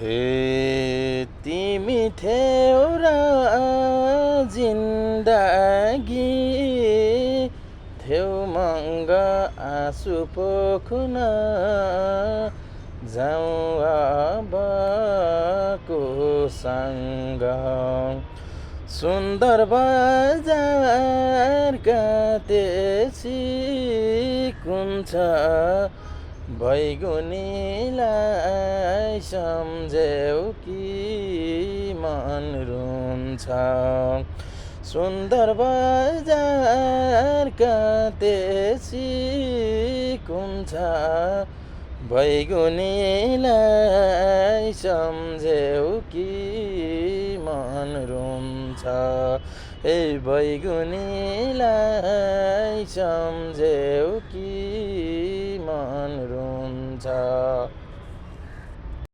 हे तिमी थियौ र जिन्दगी थियौ मङ्ग आँसु पोखुन जाउँ अब कोसँग सुन्दर बजारका त्यसी कुन छ बैगुनीलाई सम्झेउ कि मन रुन्छ सुन्दर बजारका त्यसी कुन छ बैगुनीलाई सम्झेउ कि मन रुन्छ ए बैगुनीलाई सम्झेउ कि मन रुन्छ।